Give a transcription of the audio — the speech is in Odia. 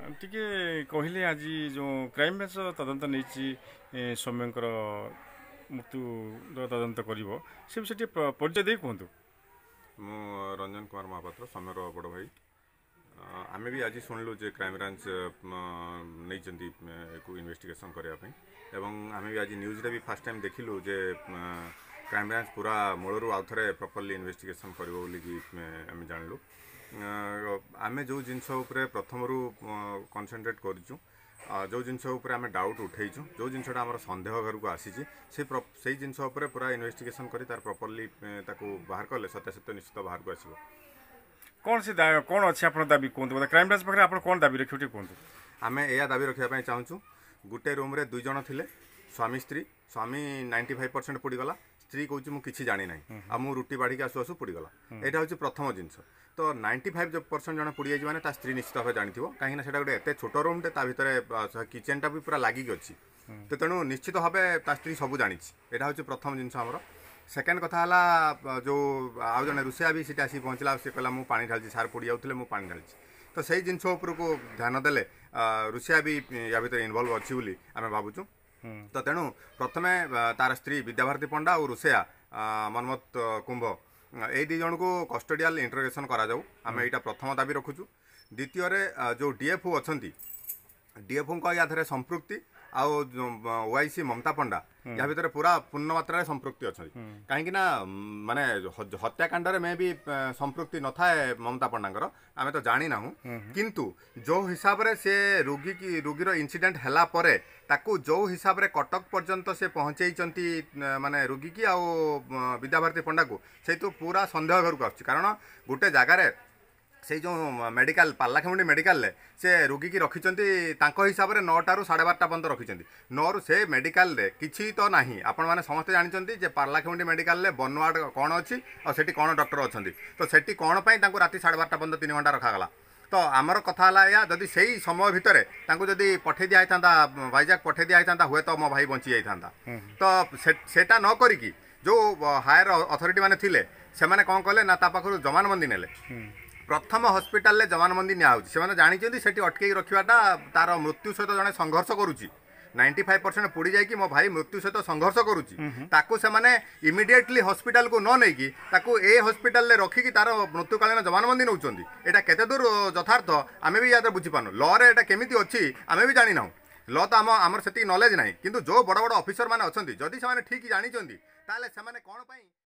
ଟିକେ କହିଲେ, ଆଜି ଯେଉଁ କ୍ରାଇମବ୍ରାଞ୍ଚ ତଦନ୍ତ ନେଇଛି, ସୌମ୍ୟଙ୍କର ମୃତ୍ୟୁର ତଦନ୍ତ କରିବ, ସେ ବିଷୟରେ ଟିକେ ପରିଚୟ ଦେଇ କୁହନ୍ତୁ। ମୁଁ ରଞ୍ଜନ କୁମାର ମହାପାତ୍ର, ସୌମ୍ୟର ବଡ଼ ଭାଇ। ଆମେ ବି ଆଜି ଶୁଣିଲୁ ଯେ କ୍ରାଇମବ୍ରାଞ୍ଚ ନେଇଛନ୍ତି ଏକୁ ଇନଭେଷ୍ଟିଗେସନ୍ କରିବା ପାଇଁ ଏବଂ ଆମେ ବି ଆଜି ନ୍ୟୁଜ୍ରେ ବି ଫାର୍ଷ୍ଟ ଟାଇମ୍ ଦେଖିଲୁ ଯେ କ୍ରାଇମବ୍ରାଞ୍ଚ ପୁରା ମୂଳରୁ ଆଉ ଥରେ ପ୍ରପରଲି ଇନଭେଷ୍ଟିଗେସନ୍ କରିବ ବୋଲିକି ଆମେ ଜାଣିଲୁ। ଆମେ ଯେଉଁ ଜିନିଷ ଉପରେ ପ୍ରଥମରୁ କନସେନ୍ଟ୍ରେଟ୍ କରିଛୁ, ଯେଉଁ ଜିନିଷ ଉପରେ ଆମେ ଡାଉଟ୍ ଉଠେଇଛୁ, ଯେଉଁ ଜିନିଷଟା ଆମର ସନ୍ଦେହ ଘରକୁ ଆସିଛି, ସେଇ ଜିନିଷ ଉପରେ ପୁରା ଇନଭେଷ୍ଟିଗେସନ୍ କରି ତାର ପ୍ରପରଲି ତାକୁ ବାହାର କଲେ ସତ୍ୟାସତ୍ୟ ନିଶ୍ଚିତ ବାହାରକୁ ଆସିବ। କ'ଣ ସେ କ'ଣ ଅଛି ଆପଣ ଦାବି କୁହନ୍ତୁ। କ୍ରାଇମବ୍ରାଞ୍ଚ ପାଖରେ ଆପଣ କ'ଣ ଦାବି ରଖିବେ, ଟିକେ କୁହନ୍ତୁ। ଆମେ ଏଇଆ ଦାବି ରଖିବା ପାଇଁ ଚାହୁଁଛୁ, ଗୋଟେ ରୁମ୍ରେ 2 ଜଣ ଥିଲେ, ସ୍ୱାମୀ ସ୍ତ୍ରୀ। ସ୍ୱାମୀ 95% ପୋଡ଼ିଗଲା, ସ୍ତ୍ରୀ କହୁଛି ମୁଁ କିଛି ଜାଣିନାହିଁ ଆଉ ମୁଁ ରୁଟି ବାଢ଼ିକି ଆସୁ ଆସୁ ପୋଡ଼ିଗଲା। ଏଇଟା ହେଉଛି ପ୍ରଥମ ଜିନିଷ। ତ 95% ଜଣେ ପୋଡ଼ିଯାଇଛି ମାନେ ତା ସ୍ତ୍ରୀ ନିଶ୍ଚିତ ଭାବେ ଜାଣିଥିବ, କାହିଁକିନା ସେଇଟା ଗୋଟେ ଏତେ ଛୋଟ ରୁମ୍ଟେ, ତା ଭିତରେ କିଚେନ୍ଟା ବି ପୁରା ଲାଗିକି ଅଛି। ତ ତେଣୁ ନିଶ୍ଚିତ ଭାବେ ତା ସ୍ତ୍ରୀ ସବୁ ଜାଣିଛି। ଏଇଟା ହେଉଛି ପ୍ରଥମ ଜିନିଷ ଆମର। ସେକେଣ୍ଡ କଥା ହେଲା, ଯେଉଁ ଆଉ ଜଣେ ରୋଷେଇଆ ବି ସେଠି ଆସିକି ପହଞ୍ଚିଲା, ସେ କହିଲା ମୁଁ ପାଣି ଢାଳିଛି, ସାର୍ ପୋଡ଼ି ଯାଉଥିଲେ, ମୁଁ ପାଣି ଢାଳିଛି। ତ ସେଇ ଜିନିଷ ଉପରକୁ ଧ୍ୟାନ ଦେଲେ ରୋଷେଇଆ ବି ୟା ଭିତରେ ଇନଭଲ୍ଭ ଅଛି ବୋଲି ଆମେ ଭାବୁଛୁ। ତ ତେଣୁ ପ୍ରଥମେ ତାର ସ୍ତ୍ରୀ ବିଦ୍ୟାଭାରତୀ ପଣ୍ଡା ଆଉ ରୋଷେଇଆ ମନ୍ମଥ କୁମ୍ଭ, ଏଇ 2 ଜଣଙ୍କୁ କଷ୍ଟଡିଆଲ ଇଣ୍ଟରୋଗେସନ୍ କରାଯାଉ, ଆମେ ଏଇଟା ପ୍ରଥମ ଦାବି ରଖୁଛୁ। ଦ୍ୱିତୀୟରେ ଯେଉଁ ଡିଏଫ୍ଓ ଅଛନ୍ତି, ଡିଏଫ୍ଓଙ୍କ ୟା ଦେହରେ ସମ୍ପୃକ୍ତି ଆଉ ଓଆଇସି ମମତା ପଣ୍ଡା ୟା ଭିତରେ ପୁରା ପୂର୍ଣ୍ଣ ମାତ୍ରାରେ ସମ୍ପୃକ୍ତି ଅଛନ୍ତି, କାହିଁକି ନା ମାନେ ହତ୍ୟାକାଣ୍ଡରେ ମେ ବି ସମ୍ପୃକ୍ତି ନଥାଏ ମମତା ପଣ୍ଡାଙ୍କର, ଆମେ ତ ଜାଣିନାହୁଁ, କିନ୍ତୁ ଯେଉଁ ହିସାବରେ ସେ ରୋଗୀ କି ରୋଗୀର ଇନସିଡେଣ୍ଟ ହେଲା ପରେ ତାକୁ ଯେଉଁ ହିସାବରେ କଟକ ପର୍ଯ୍ୟନ୍ତ ସେ ପହଞ୍ଚେଇଛନ୍ତି, ମାନେ ରୋଗୀକି ଆଉ ବିଦ୍ୟାଭାରତୀ ପଣ୍ଡାକୁ, ସେଇଠୁ ପୁରା ସନ୍ଦେହ ଘରକୁ ଆସୁଛି। କାରଣ ଗୋଟେ ଜାଗାରେ ସେଇ ଯେଉଁ ମେଡ଼ିକାଲ, ପାରଳାଖେମୁଣ୍ଡି ମେଡ଼ିକାଲରେ ସେ ରୋଗୀକି ରଖିଛନ୍ତି, ତାଙ୍କ ହିସାବରେ 9ଟାରୁ 12:30 ପର୍ଯ୍ୟନ୍ତ ରଖିଛନ୍ତି। 9ରୁ ସେ ମେଡ଼ିକାଲରେ କିଛି ତ ନାହିଁ। ଆପଣମାନେ ସମସ୍ତେ ଜାଣିଛନ୍ତି ଯେ ପାରଳାଖେମୁଣ୍ଡି ମେଡ଼ିକାଲରେ ବନୱାର୍ଡ଼ କ'ଣ ଅଛି ଆଉ ସେଠି କ'ଣ ଡକ୍ଟର ଅଛନ୍ତି। ତ ସେଠି କ'ଣ ପାଇଁ ତାଙ୍କୁ ରାତି 12:30 ପର୍ଯ୍ୟନ୍ତ 3 ଘଣ୍ଟା ରଖାଗଲା? ତ ଆମର କଥା ହେଲା ଏଇଆ, ଯଦି ସେଇ ସମୟ ଭିତରେ ତାଙ୍କୁ ଯଦି ପଠେଇ ଦିଆ ହେଇଥାନ୍ତା, ଭାଇଜାକ ପଠେଇ ଦିଆ ହେଇଥାନ୍ତା, ହୁଏତ ମୋ ଭାଇ ବଞ୍ଚି ଯାଇଥାନ୍ତା। ତ ସେଟା ନ କରିକି ଯେଉଁ ହାୟର ଅଥରିଟି ମାନେ ଥିଲେ, ସେମାନେ କ'ଣ କଲେ ନା ତା ପାଖରୁ ଜମାନବନ୍ଦୀ ନେଲେ। ପ୍ରଥମ ହସ୍ପିଟାଲରେ ଜମାନବନ୍ଦୀ ନିଆହେଉଛି, ସେମାନେ ଜାଣିଛନ୍ତି ସେଠି ଅଟକେଇକି ରଖିବାଟା ତାର ମୃତ୍ୟୁ ସହିତ ଜଣେ ସଂଘର୍ଷ କରୁଛି, 95% ପୋଡ଼ି ଯାଇକି ମୋ ଭାଇ ମୃତ୍ୟୁ ସହିତ ସଂଘର୍ଷ କରୁଛି, ତାକୁ ସେମାନେ ଇମିଡ଼ିଏଟଲି ହସ୍ପିଟାଲକୁ ନ ନେଇକି ତାକୁ ଏ ହସ୍ପିଟାଲରେ ରଖିକି ତାର ମୃତ୍ୟୁକାଳୀନ ଜମାନବନ୍ଦୀ ନେଉଛନ୍ତି। ଏଇଟା କେତେ ଦୂର ଯଥାର୍ଥ ଆମେ ବି ୟାଦ ବୁଝିପାରୁନୁ। ଲରେ ଏଇଟା କେମିତି ଅଛି ଆମେ ବି ଜାଣିନାହୁଁ। ଲ ତ ଆମର ସେତିକି ନଲେଜ ନାହିଁ, କିନ୍ତୁ ଯେଉଁ ବଡ଼ ବଡ଼ ଅଫିସର ମାନେ ଅଛନ୍ତି, ଯଦି ସେମାନେ ଠିକ୍ ଜାଣିଛନ୍ତି ତାହେଲେ ସେମାନେ କ'ଣ ପାଇଁ